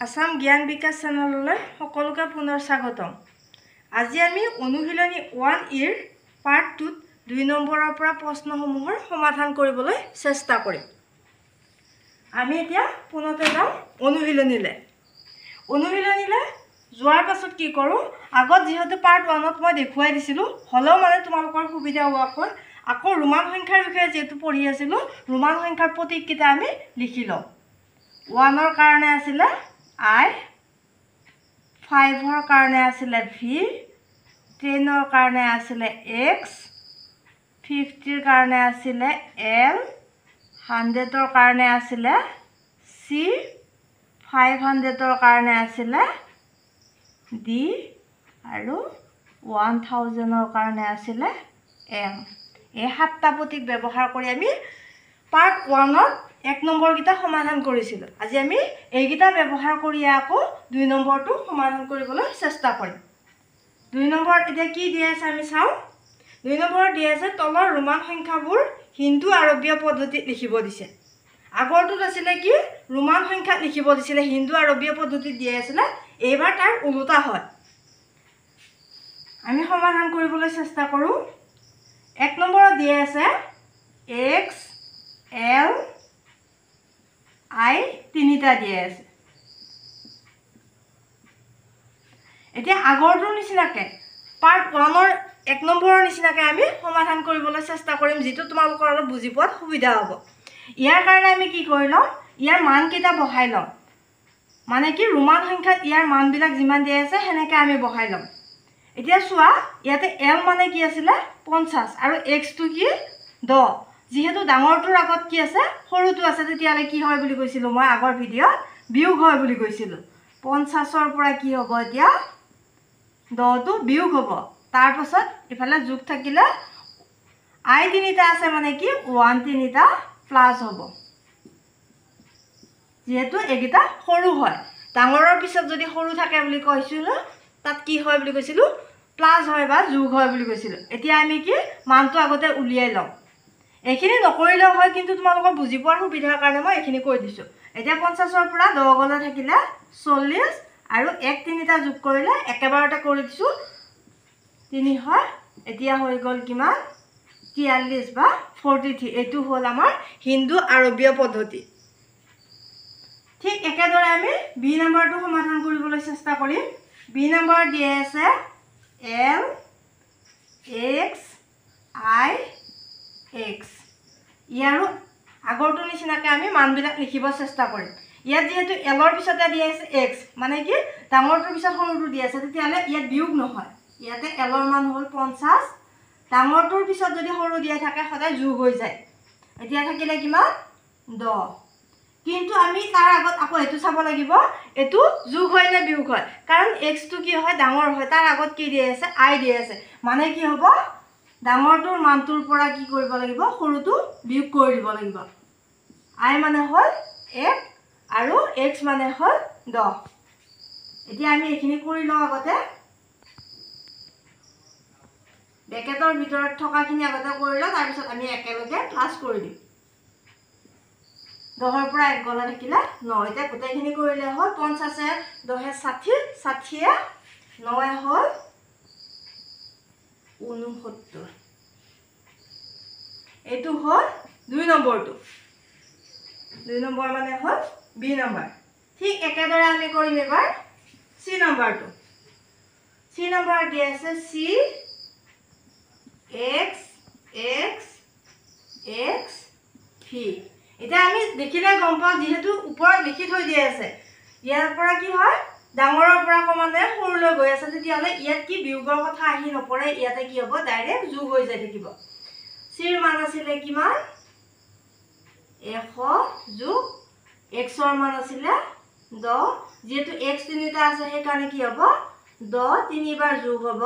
আসাম জ্ঞান বিকাশ চেনেললৈ সকলোকে পুনৰ স্বাগতম। আজি আমি অনুশীলনী 1 ইৰ পাৰ্ট 2ত 2 নম্বৰৰ পৰা প্ৰশ্নসমূহৰ সমাধান কৰিবলৈ চেষ্টা কৰিম। আমি এতিয়া পুনতে যাওঁ অনুশীলনীলৈ। অনুশীলনীলৈ যোৱাৰ পাছত কি কৰোঁ, আগত যিহেতু পাৰ্ট 1ত মই দেখুৱাই দিছিলোঁ, হ'লেও মানে তোমালোকৰ সুবিধা হোৱাকৈ আকৌ ৰোমান সংখ্যাৰ বিষয়ে যিহেতু পঢ়ি আছিলোঁ, ৰোমান সংখ্যাৰ প্ৰতীককেইটা আমি লিখি লওঁ। 1ৰ কাৰণে আছিলে আই, 5ৰ কাৰণে আছিলে ভি, 10ৰ কাৰণে আছিলে এক্স, 50ৰ কাৰণে আছিলে এল, 100ৰ কাৰণে আছিলে চি, 500ৰ কাৰণে আছিলে ডি আৰু 1000ৰ কাৰণে আছিলে এম। এই সাতটা প্ৰতীক ব্যৱহাৰ কৰি আমি পাৰ্ট 1ত 1 নম্বৰকেইটা সমাধান কৰিছিলোঁ। আজি আমি এইকেইটা ব্যৱহাৰ কৰি আকৌ 2 নম্বৰটো সমাধান কৰিবলৈ চেষ্টা কৰিম। 2 নম্বৰত এতিয়া কি দিয়া আছে আমি চাওঁ। 2 নম্বৰত দিয়া আছে তলৰ ৰোমান সংখ্যাবোৰ হিন্দু আৰবীয় পদ্ধতিত লিখিব দিছে। আগৰটোত আছিলে কি, ৰোমান সংখ্যাত লিখিব দিছিলে, হিন্দু আৰবীয় পদ্ধতিত দিয়া আছিলে। এইবাৰ তাৰ ওলোটা হয়। আমি সমাধান কৰিবলৈ চেষ্টা কৰোঁ। 1 নম্বৰত দিয়া আছে এক্স, এল, আই তিনিটা দিয়া আছে। এতিয়া আগৰটোৰ নিচিনাকৈ পাৰ্ট 1ৰ 1 নম্বৰৰ নিচিনাকৈ আমি সমাধান কৰিবলৈ চেষ্টা কৰিম, যিটো তোমালোকৰ অলপ বুজি পোৱাত সুবিধা হ'ব। ইয়াৰ কাৰণে আমি কি কৰি ল'ম, ইয়াৰ মানকেইটা বহাই ল'ম। মানে কি, ৰোমান সংখ্যাত ইয়াৰ মানবিলাক যিমান দিয়া আছে সেনেকৈ আমি বহাই ল'ম। এতিয়া চোৱা, ইয়াতে এল মানে কি আছিলে 50 আৰু এক্সটো কি 10। যিহেতু ডাঙৰটোৰ আগত কি আছে, সৰুটো আছে, তেতিয়াহ'লে কি হয় বুলি কৈছিলোঁ মই আগৰ ভিডিঅ'ত, বিয়োগ হয় বুলি কৈছিলোঁ। 50ৰ পৰা কি হ'ব, এতিয়া 10টো বিয়োগ হ'ব। তাৰপাছত ইফালে যোগ থাকিলে আই তিনিটা আছে, মানে কি 1 তিনিটা প্লাছ হ'ব, যিহেতু এইকেইটা সৰু হয়। ডাঙৰৰ পিছত যদি সৰু থাকে বুলি কৈছিলোঁ, তাত কি হয় বুলি কৈছিলোঁ, প্লাছ হয় বা যোগ হয় বুলি কৈছিলোঁ। এতিয়া আমি কি মানটো আগতে উলিয়াই লওঁ। এইখিনি নকৰিলেও হয়, কিন্তু তোমালোকৰ বুজি পোৱাৰ সুবিধাৰ কাৰণে মই এইখিনি কৈ দিছোঁ। এতিয়া 50ৰ পৰা 10 গ'লে থাকিলে 40 আৰু 1 তিনিটা যোগ কৰিলে একেবাৰতে কৰি দিছোঁ 3 হয়। এতিয়া হৈ গ'ল কিমান, 43 বা 43। এইটো হ'ল আমাৰ হিন্দু আৰবীয় পদ্ধতি। ঠিক একেদৰে আমি বি নম্বৰটো সমাধান কৰিবলৈ চেষ্টা কৰিম। বি নম্বৰ দিয়া আছে এল, এক্স, আই, এক্স। ইয়াৰো আগৰটোৰ নিচিনাকৈ আমি মানবিলাক লিখিব চেষ্টা কৰিম। ইয়াত যিহেতু এলৰ পিছতে দিয়া আছে এক্স, মানে কি ডাঙৰটোৰ পিছত সৰুটো দিয়া আছে, তেতিয়াহ'লে ইয়াত বিয়োগ নহয়। ইয়াতে এলৰ মান হ'ল 50, ডাঙৰটোৰ পিছত যদি সৰু দিয়া থাকে সদায় যোগ হৈ যায়। এতিয়া থাকিলে কিমান, 10। কিন্তু আমি তাৰ আগত আকৌ এইটো চাব লাগিব, এইটো যোগ হয় নে বিয়োগ হয়, কাৰণ এক্সটো কি হয়, ডাঙৰ হয়, তাৰ আগত কি দিয়া আছে, আই দিয়া আছে। মানে কি হ'ব, ডাঙৰটোৰ মানটোৰ পৰা কি কৰিব লাগিব, সৰুটো বিয়োগ কৰি দিব লাগিব। আই মানে হ'ল 1 আৰু এক্স মানে হ'ল 10। এতিয়া আমি এইখিনি কৰি লওঁ আগতে। ব্ৰেকেটৰ ভিতৰত থকাখিনি আগতে কৰি লওঁ, তাৰপিছত আমি একেলগে প্লাছ কৰি দিম। 10ৰ পৰা 1 গ'লে থাকিলে 9। এতিয়া গোটেইখিনি কৰিলে হ'ল 50 10 60, 60 9 হ'ল 69। এইটো হ'ল 2 নম্বৰটো। 2 নম্বৰ মানে হ'ল বি নম্বৰ। ঠিক একেদৰে আমি কৰিম এবাৰ চি নম্বৰটো। চি নম্বৰ দিয়া আছে C, x, x, x, V. এতিয়া আমি দেখিলে গম পাওঁ, যিহেতু ওপৰত লিখি থৈ দিয়া আছে, ইয়াৰ পৰা কি হয়, ডাঙৰৰ পৰা ক্ৰমান্বয়ে সৰুলৈ গৈ আছে, তেতিয়াহ'লে ইয়াত কি বিয়োগৰ কথা আহি নপৰে, ইয়াতে কি হ'ব, ডাইৰেক্ট যোগ হৈ যাই থাকিব। চিৰ মান আছিলে কিমান, 100 যোগ এক্সৰ মান আছিলে 10। যিহেতু এক্স তিনিটা আছে সেইকাৰণে কি হ'ব, 10 তিনিবাৰ যোগ হ'ব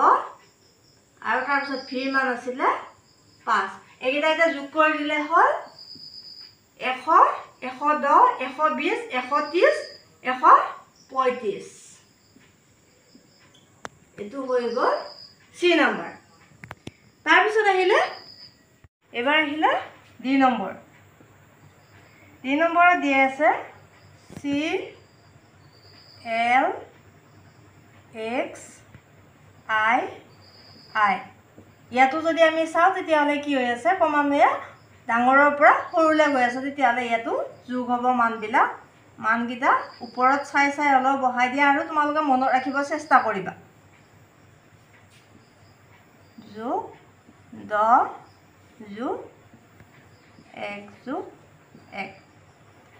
আৰু তাৰপিছত ভিৰ মান আছিলে 5। এইকেইটা এতিয়া যোগ কৰি দিলে হ'ল 100, 110, 120, 130, 135। এইটো হৈ গ'ল চি নম্বৰ। তাৰপিছত আহিলে এবাৰ আহিলে ডি নম্বৰ। ডি নম্বৰত দিয়া আছে চি, এক্স I I. ইয়াতো যদি আমি চাওঁ তেতিয়াহ'লে কি হৈ আছে, ক্ৰমান্বয়ে ডাঙৰৰ পৰা সৰুলৈ গৈ আছে, তেতিয়াহ'লে ইয়াতো যোগ হ'ব মানবিলাক। মানকেইটা ওপৰত চাই চাই অলপ বহাই দিয়া আৰু তোমালোকে মনত ৰাখিব চেষ্টা কৰিবা। যোগ 10 যোগ 1 যোগ 1।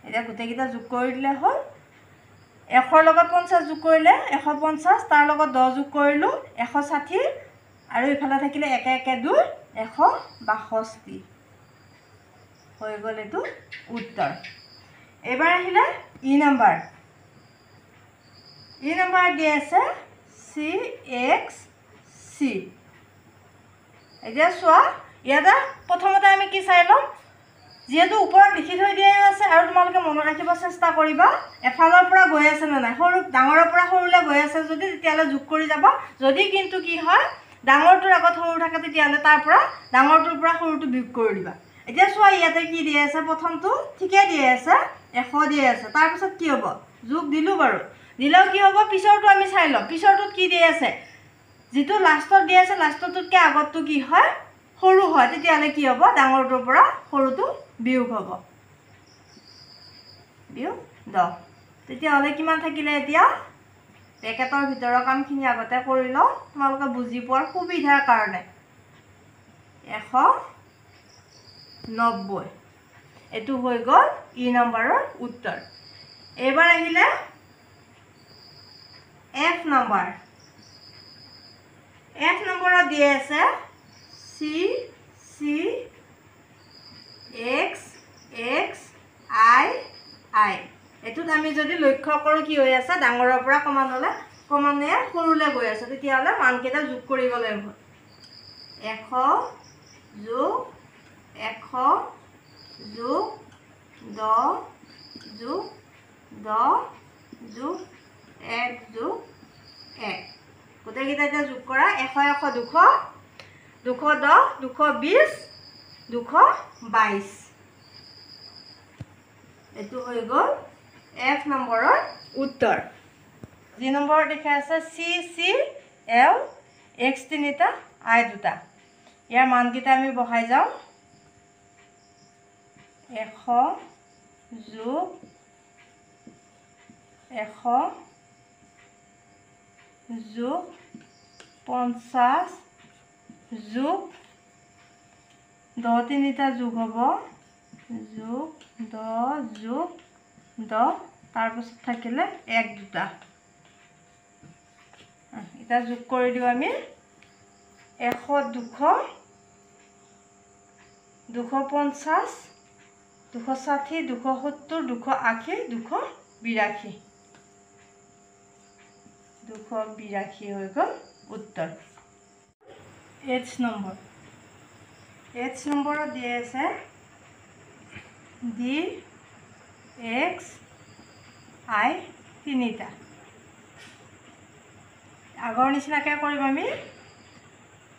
এতিয়া গোটেইকেইটা যোগ কৰি দিলে হ'ল। 100ৰ লগত 50 যোগ কৰিলে 150, তাৰ লগত 10 যোগ কৰিলোঁ 160, আৰু ইফালে থাকিলে 1 1 2 162 হৈ গ'ল এইটো উত্তৰ। এইবাৰ আহিলে ই নাম্বাৰ। ই নাম্বাৰ দিয়া আছে চি এক্স চি। এতিয়া চোৱা, ইয়াতে প্ৰথমতে আমি কি চাই ল'ম, যিহেতু ওপৰত লিখি থৈ দিয়াই আছে আৰু তোমালোকে মনত ৰাখিব চেষ্টা কৰিবা এফালৰ পৰা গৈ আছে নে নাই। সৰু ডাঙৰৰ পৰা সৰুলৈ গৈ আছে যদি তেতিয়াহ'লে যোগ কৰি যাবা। যদি কিন্তু কি হয় ডাঙৰটোৰ আগত সৰু থাকে তেতিয়াহ'লে তাৰ পৰা ডাঙৰটোৰ পৰা সৰুটো বিয়োগ কৰি দিবা। এতিয়া চোৱা ইয়াতে কি দিয়া আছে, প্ৰথমটো ঠিকে দিয়া আছে 100 দিয়া আছে, তাৰপিছত কি হ'ব, যোগ দিলোঁ বাৰু, দিলেও কি হ'ব পিছৰটো আমি চাই ল'ম। পিছৰটোত কি দিয়া আছে, যিটো লাষ্টত দিয়া আছে লাষ্টটোতকৈ আগতটো কি হয় সৰু হয়, তেতিয়াহ'লে কি হ'ব ডাঙৰটোৰ পৰা সৰুটো বিয়োগ হ'ব, বিয়োগ 10। তেতিয়াহ'লে কিমান থাকিলে, এতিয়া পেকেটৰ ভিতৰৰ কামখিনি আগতে কৰি লওঁ তোমালোকে বুজি পোৱাৰ সুবিধাৰ কাৰণে। 190 এইটো হৈ গ'ল ই নম্বৰৰ উত্তৰ। এইবাৰ আহিলে এফ নম্বৰ। এফ নম্বৰত দিয়ে আছে C C X X I I. এইটোত আমি যদি লক্ষ্য কৰোঁ কি হৈ আছে, ডাঙৰৰ পৰা ক্ৰমান্বয়ে সৰুলৈ গৈ আছে, তেতিয়াহ'লে মানকেইটা যোগ কৰিব লাগিব। 100 যোগ 100 যোগ 10 যোগ 10 যোগ 1 যোগ 1। গোটেইকেইটা এতিয়া যোগ কৰা, 100 100 200, 210 220 222। এইটো হৈ গ'ল এফ নম্বৰৰ উত্তৰ। জি নম্বৰত দেখা আছে চি চি এল এক্স 3টা আই 2টা। ইয়াৰ মানকেইটা আমি বহাই যাওঁ। 100 যোগ 100 যোগ 50 যোগ 10 3টা যোগ হ'ব, যোগ 10 যোগ 10, তাৰপাছত থাকিলে 1 2টা। এতিয়া যোগ কৰি দিওঁ আমি, 100 200 250 260 270 280 282। 282 হৈ গ'ল উত্তৰ। এইচ নম্বৰ, এইচ নম্বৰত দিয়া আছে ডি এক্স আই 3টা। আগৰ নিচিনাকৈ কৰিম আমি।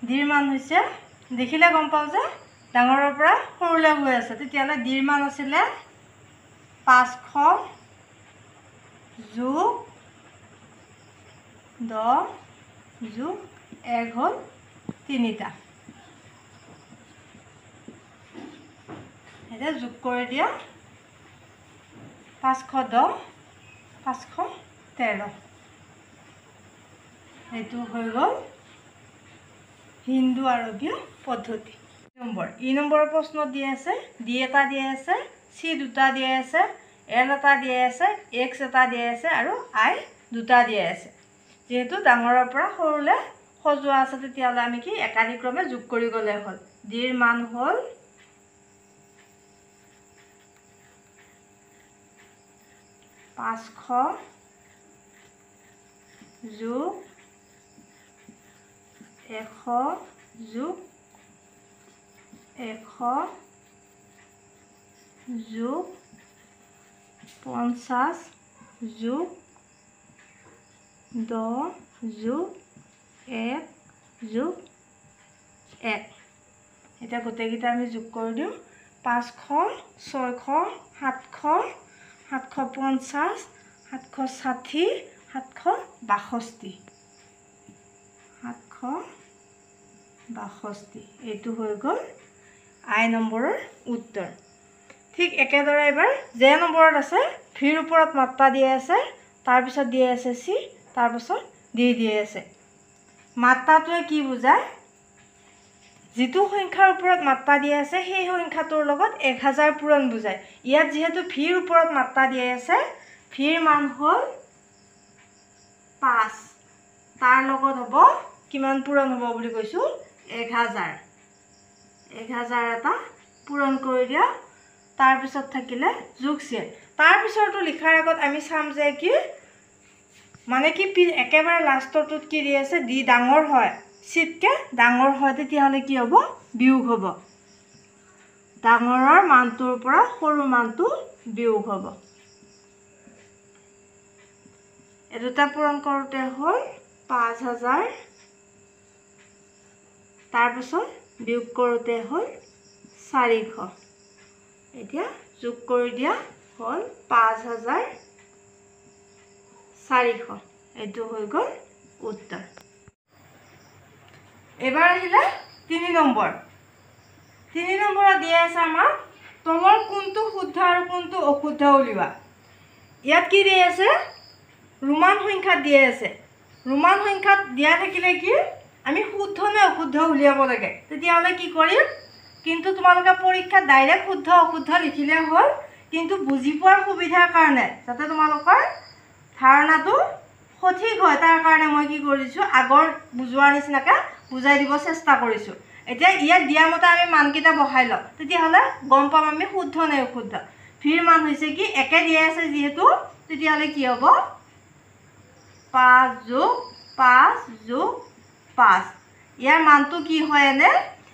ডিৰ মান হৈছে, দেখিলে গম পাওঁ যে ডাঙৰৰ পৰা সৰুলৈ গৈ আছে, তেতিয়াহ'লে ডিৰ মান আছিলে 500 যোগ 10 যোগ 1 হ'ল 3টা। এতিয়া যোগ কৰি দিয়া, 510 513। এইটো হৈ গ'ল হিন্দু আৰবীয় পদ্ধতি। নম্বৰ ই নম্বৰৰ প্ৰশ্ন দিয়া আছে, ডি এটা দিয়া আছে, চি 2টা দিয়া আছে, এল এটা দিয়া আছে, এক্স এটা দিয়া আছে আৰু আই 2টা দিয়া আছে। যিহেতু ডাঙৰৰ পৰা সৰুলৈ সজোৱা আছে, তেতিয়াহ'লে আমি কি একাদিক্ৰমে যোগ কৰি গ'লে হ'ল। ডিৰ মান হ'ল 500 যোগ 100 যোগ 100 যোগ 50 যোগ 10 যোগ 1 যোগ 1। এতিয়া গোটেইকেইটা আমি যোগ কৰি দিওঁ, 500 600 700 750 760 762। 462। এইটো হৈ গ'ল আই নম্বৰৰ উত্তৰ। ঠিক একেদৰে এবাৰ জে নম্বৰত আছে ভিৰ ওপৰত মাত্ৰা দিয়া আছে, তাৰপিছত দিয়া আছে চি, তাৰপাছত ডি দিয়া আছে। মাত্ৰাটোৱে কি বুজায়? যিটো সংখ্যাৰ ওপৰত মাত্ৰা দিয়া আছে সেই সংখ্যাটোৰ লগত 1000 পূৰণ বুজায়। ইয়াত যিহেতু ভিৰ ওপৰত মাত্ৰা দিয়া আছে, ভিৰ মান হ'ল 5, তাৰ লগত হ'ব কিমান পূৰণ হ'ব বুলি কৈছোঁ? 1000। 1000 এটা পূৰণ কৰি দিয়া, তাৰপিছত থাকিলে যোগ চিন। তাৰপিছৰটো লিখাৰ আগত আমি চাম যে কি মানে কি একেবাৰে লাষ্টৰটোত কি দি আছে? ডি ডাঙৰ হয়, চিতকৈ ডাঙৰ হয়, তেতিয়াহ'লে কি হ'ব? বিয়োগ হ'ব। ডাঙৰৰ মানটোৰ পৰা সৰু মানটো বিয়োগ হ'ব। এই দুটা পূৰণ কৰোঁতে হ'ল 5000, তাৰপিছত বিয়োগ কৰোঁতে হ'ল 400। এতিয়া যোগ কৰি দিয়া হ'ল 5400। এইটো হৈ গ'ল উত্তৰ। এবাৰ আহিলে 3 নম্বৰ। 3 নম্বৰত দিয়া আছে আমাৰ তলৰ কোনটো শুদ্ধ আৰু কোনটো অশুদ্ধ উলিওৱা। ইয়াত কি দিয়া আছে? ৰোমান সংখ্যাত দিয়া আছে। ৰোমান সংখ্যাত দিয়া থাকিলে কি আমি শুদ্ধ নে অশুদ্ধ উলিয়াব লাগে। তেতিয়াহ'লে কি কৰিম? কিন্তু তোমালোকে পৰীক্ষাত ডাইৰেক্ট শুদ্ধ অশুদ্ধ লিখিলে হ'ল, কিন্তু বুজি পোৱাৰ সুবিধাৰ কাৰণে যাতে তোমালোকৰ ধাৰণাটো সঠিক হয় তাৰ কাৰণে মই কি কৰিছোঁ, আগৰ বুজোৱাৰ নিচিনাকৈ বুজাই দিব চেষ্টা কৰিছোঁ। এতিয়া ইয়াত দিয়া মতে আমি মানকেইটা বহাই লওঁ, তেতিয়াহ'লে গম পাম আমি শুদ্ধ নে অশুদ্ধ। ভিৰ মান হৈছে কি একে দিয়া আছে যিহেতু, তেতিয়াহ'লে কি হ'ব? 5 যোগ 5 যোগ 5। ইয়াৰ মানটো কি হয়? এনে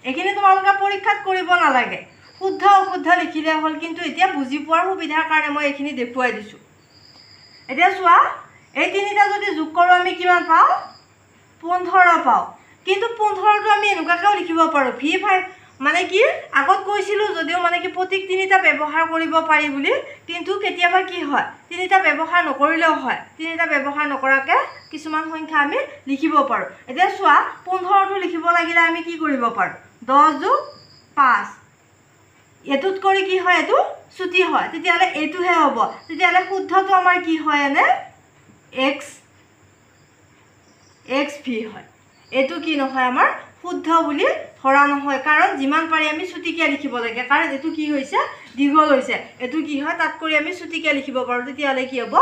এইখিনি তোমালোকে পৰীক্ষাত কৰিব নালাগে, শুদ্ধ অশুদ্ধ লিখিলে হ'ল, কিন্তু এতিয়া বুজি পোৱাৰ সুবিধাৰ কাৰণে মই এইখিনি দেখুৱাই দিছোঁ। এতিয়া চোৱা, এই তিনিটা যদি যোগ কৰোঁ আমি কিমান পাওঁ? 15 পাওঁ। কিন্তু 15টো আমি এনেকুৱাকৈও লিখিব পাৰোঁ, ভি ফাইভ মানে কি আগত কৈছিলোঁ যদিও মানে কি প্ৰতীক তিনিটা ব্যৱহাৰ কৰিব পাৰি বুলি, কিন্তু কেতিয়াবা কি হয় তিনিটা ব্যৱহাৰ নকৰিলেও হয়, তিনিটা ব্যৱহাৰ নকৰাকৈ কিছুমান সংখ্যা আমি লিখিব পাৰোঁ। এতিয়া চোৱা, 15টো লিখিব লাগিলে আমি কি কৰিব পাৰোঁ? 10 যোগ 5, এইটোত কৰি কি হয়? এইটো চুটি হয়, তেতিয়াহ'লে এইটোহে হ'ব। তেতিয়াহ'লে শুদ্ধটো আমাৰ কি হয়? এনে এক্স এক্স ভি হয়। এইটো কি নহয়? আমাৰ শুদ্ধ বুলি ধৰা নহয়, কাৰণ যিমান পাৰি আমি চুটিকৈ লিখিব লাগে, কাৰণ এইটো কি হৈছে? দীঘল হৈছে। এইটো কি হয়? তাত কৰি আমি চুটিকৈ লিখিব পাৰোঁ, তেতিয়াহ'লে কি হ'ব?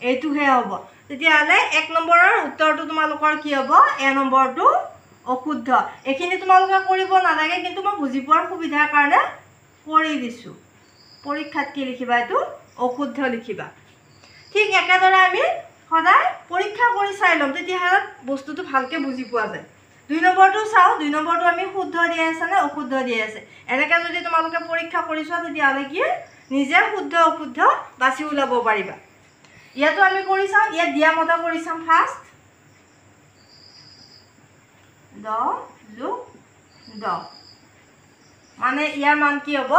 এইটোহে হ'ব। তেতিয়াহ'লে 1 নম্বৰৰ উত্তৰটো তোমালোকৰ কি হ'ব? এ নম্বৰটো অশুদ্ধ। এইখিনি তোমালোকে কৰিব নালাগে, কিন্তু মই বুজি পোৱাৰ সুবিধাৰ কাৰণে কৰি দিছোঁ। পৰীক্ষাত কি লিখিবা? এইটো অশুদ্ধ লিখিবা। ঠিক একেদৰে আমি সদায় পৰীক্ষা কৰি চাই ল'ম, তেতিয়াহ'লে বস্তুটো ভালকৈ বুজি পোৱা যায়। 2 নম্বৰটো চাওঁ, 2 নম্বৰটো আমি শুদ্ধ দিয়া আছে নে অশুদ্ধ দিয়া আছে। এনেকৈ যদি তোমালোকে পৰীক্ষা কৰি চোৱা তেতিয়াহ'লে কি নিজে শুদ্ধ অশুদ্ধ বাছি ওলাব পাৰিবা। ইয়াতো আমি কৰি চাওঁ, ইয়াত দিয়া মতে কৰি চাম। ফাৰ্ষ্ট 10 যোগ 10 মানে ইয়াৰ মান কি হ'ব?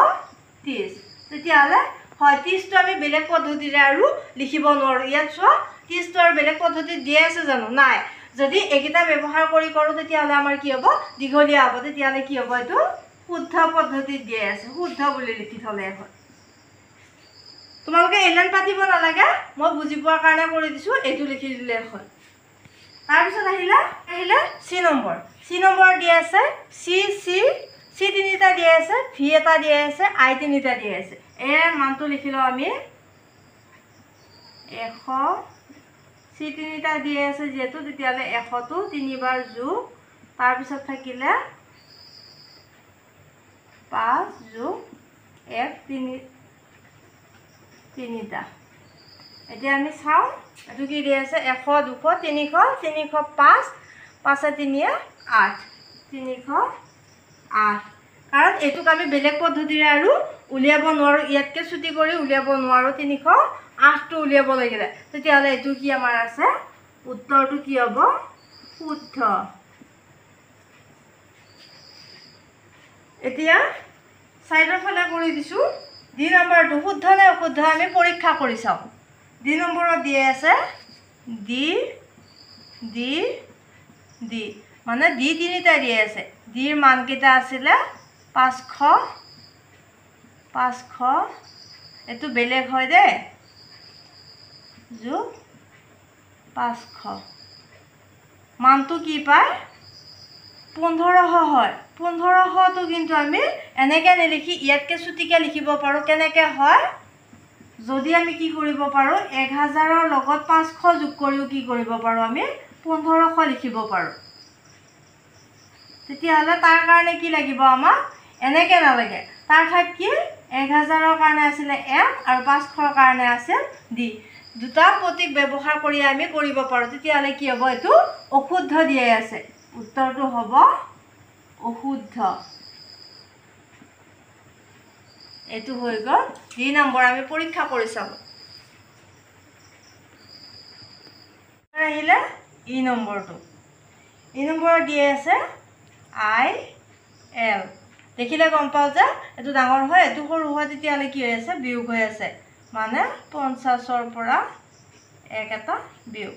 30। তেতিয়াহ'লে হয় 30টো আমি বেলেগ পদ্ধতিৰে আৰু লিখিব নোৱাৰোঁ। ইয়াত চোৱা, 30টো আৰু বেলেগ পদ্ধতিত দিয়া আছে জানো? নাই। যদি এইকেইটা ব্যৱহাৰ কৰি কৰোঁ তেতিয়াহ'লে আমাৰ কি হ'ব? দীঘলীয়া হ'ব। তেতিয়াহ'লে কি হ'ব? এইটো শুদ্ধ পদ্ধতিত দিয়া আছে, শুদ্ধ বুলি লিখি থ'লে হ'ল। তোমালোকে এলান পাতিব নালাগে, মই বুজি পোৱাৰ কাৰণে কৰি দিছোঁ, এইটো লিখি দিলে হ'ল। তাৰপিছত আহিলে চি নম্বৰ। চি নম্বৰ দিয়া আছে চি চি চি তিনিটা দিয়া আছে, ভি এটা দিয়া আছে, আই তিনিটা দিয়া আছে। এই মানটো লিখি লওঁ আমি 100। চি তিনিটা দিয়া আছে যিহেতু, তেতিয়াহ'লে 100টো তিনিবাৰ যোগ, তাৰপিছত থাকিলে 5 যোগ 1 3 তিনিটা। এতিয়া আমি চাওঁ এইটো কি দিয়া আছে? 100 200 300 305, 5 3 8, 308। কাৰণ এইটোক আমি বেলেগ পদ্ধতিৰে আৰু উলিয়াব নোৱাৰোঁ, ইয়াতকৈ চুটি কৰি উলিয়াব নোৱাৰোঁ। 308টো উলিয়াব লাগিলে তেতিয়াহ'লে এইটো কি আমাৰ আছে? উত্তৰটো কি হ'ব? শুদ্ধ। এতিয়া চাইডৰ ফালে কৰি দিছোঁ। ডি নম্বৰটো শুদ্ধ নে অশুদ্ধ আমি পৰীক্ষা কৰি চাওঁ। ডি নম্বৰত দিয়ে আছে ডি ডি ডি। মানে ডি তিনিটা দিয়ে আছে। ডিৰ মানকেইটা আছিলে 500 500, এইটো বেলেগ হয় দেই, যোগ 500, মানটো কি পায় 1500 হয়। 1500টো কিন্তু আমি এনেকৈ নিলিখি ইয়াতকৈ চুটিকৈ লিখিব পাৰোঁ। কেনেকৈ হয়, যদি আমি কি কৰিব পাৰোঁ, 1000ৰ লগত 500 যোগ কৰিও কি কৰিব পাৰোঁ, আমি 1500 লিখিব পাৰোঁ। তেতিয়াহ'লে তাৰ কাৰণে কি লাগিব আমাক, এনেকৈ নালাগে, তাৰ ঠাইত কি 1000ৰ কাৰণে আছিলে এম আৰু 500ৰ কাৰণে আছিল ডি, দুটা প্ৰতীক ব্যৱহাৰ কৰি আমি কৰিব পাৰোঁ। তেতিয়াহ'লে কি হ'ব, এইটো অশুদ্ধ দিয়াই আছে, উত্তৰটো হ'ব অশুদ্ধ। এইটো হৈ গ'ল ডি নম্বৰ, আমি পৰীক্ষা কৰি চাব। আহিলে ই নম্বৰটো, ই নম্বৰত দিয়ে আছে I L, দেখিলে গম পাওঁ যে এইটো ডাঙৰ হয় এইটো সৰু হয়, তেতিয়াহ'লে কি হৈ আছে, বিয়োগ হৈ আছে, মানে 50ৰ পৰা এক এটা বিয়োগ,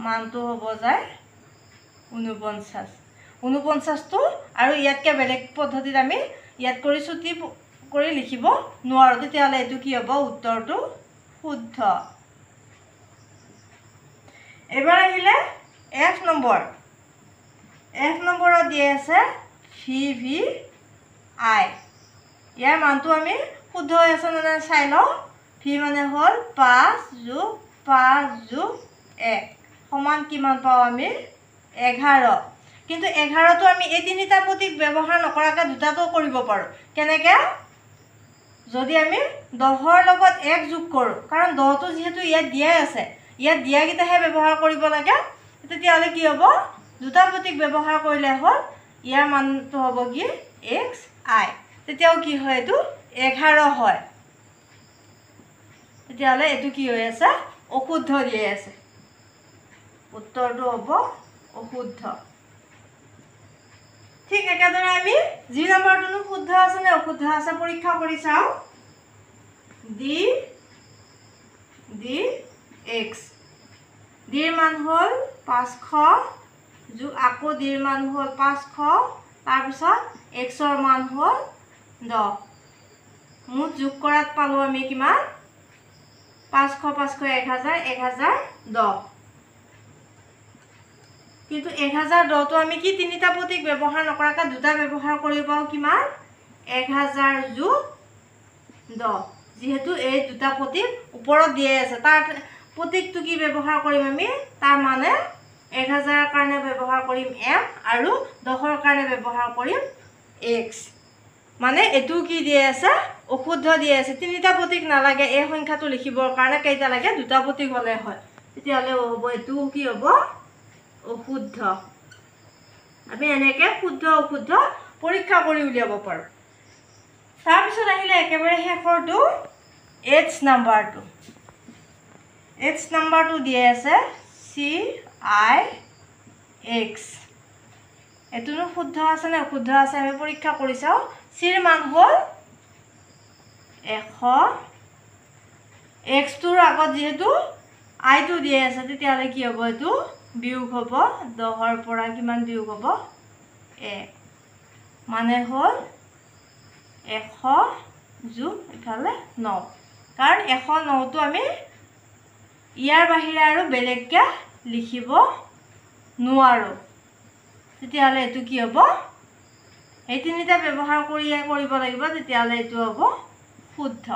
মানটো হ'ব যায় 49। 49টো আৰু ইয়াতকৈ বেলেগ পদ্ধতিত আমি ইয়াত কৰি চুটি কৰি লিখিব নোৱাৰোঁ, তেতিয়াহ'লে এইটো কি হ'ব, উত্তৰটো শুদ্ধ। এবাৰ আহিলে এফ নম্বৰ, এফ নম্বৰত দিয়ে আছে ভি ভি আই, ইয়াৰ মানটো আমি শুদ্ধ হৈ আছে নে নাই চাই লওঁ। ভি মানে হ'ল 5 যোগ 5 যোগ 1 সমান কিমান পাওঁ আমি, 11। কিন্তু 11টো আমি এই তিনিটা প্ৰতীক ব্যৱহাৰ নকৰাকৈ দুটাটো কৰিব পাৰোঁ। কেনেকৈ, যদি আমি 10ৰ লগত 1 যোগ কৰোঁ, কাৰণ 10টো যিহেতু ইয়াত দিয়াই আছে, ইয়াত দিয়াকেইটাহে ব্যৱহাৰ কৰিব লাগে, তেতিয়াহ'লে কি হ'ব, দুটা প্ৰতীক ব্যৱহাৰ কৰিলে হ'ল ইয়াৰ মানটো হ'ব কি এক্স আই, তেতিয়াও কি হয়, এইটো 11 হয়। তেতিয়াহ'লে এইটো কি হৈ আছে, অশুদ্ধ দিয়ে আছে, উত্তৰটো হ'ব অশুদ্ধ। ঠিক একেদৰে আমি জি নম্বৰটোনো শুদ্ধ আছে নে অশুদ্ধ আছে পৰীক্ষা কৰি চাওঁ। ডি ডি এক্স, ডিৰ মান হ'ল 500 যোগ আকৌ ডিৰ মান হ'ল 500, তাৰপিছত এক্সৰ মান হ'ল 10, মুঠ যোগ কৰাত পালোঁ আমি কিমান, 500 500 1000 1010। কিন্তু 1010টো আমি কি তিনিটা প্ৰতীক ব্যৱহাৰ নকৰাকৈ দুটা ব্যৱহাৰ কৰিব পাৰোঁ, কিমান, 1000 যোগ 10, যিহেতু এই দুটা প্ৰতীক ওপৰত দিয়াই আছে, তাৰ প্ৰতীকটো কি ব্যৱহাৰ কৰিম আমি, তাৰ মানে 1000ৰ কাৰণে ব্যৱহাৰ কৰিম এম আৰু 10ৰ কাৰণে ব্যৱহাৰ কৰিম এক্স। মানে এইটো কি দিয়ে আছে, অশুদ্ধ দিয়ে আছে, তিনিটা প্ৰতীক নালাগে, এই সংখ্যাটো লিখিবৰ কাৰণে কেইটা লাগে, দুটা প্ৰতীক হ'লে হয়, তেতিয়াহ'লে হ'ব এইটো কি হ'ব, অশুদ্ধ। আমি এনেকৈ শুদ্ধ অশুদ্ধ পৰীক্ষা কৰি উলিয়াব পাৰোঁ। তাৰপিছত আহিলে একেবাৰে শেষৰটো এইচ নাম্বাৰটো, এইচ নাম্বাৰটো দিয়ে আছে চি I x, এইটোনো শুদ্ধ আছে নে অশুদ্ধ আছে আমি পৰীক্ষা কৰি চাওঁ। চিৰ মান হ'ল 100, এক্সটোৰ আগত যিহেতু আইটো দিয়ে আছে, তেতিয়াহ'লে কি হ'ব, এইটো বিয়োগ হ'ব, 10ৰ পৰা কিমান বিয়োগ হ'ব, 1, মানে হ'ল 100 যোগ ইফালে 9, কাৰণ 109টো আমি ইয়াৰ বাহিৰে আৰু বেলেগকৈ লিখিব নোৱাৰোঁ। তেতিয়াহ'লে এইটো কি হ'ব, এই তিনিটা ব্যৱহাৰ কৰিয়ে কৰিব লাগিব, তেতিয়াহ'লে এইটো হ'ব শুদ্ধ।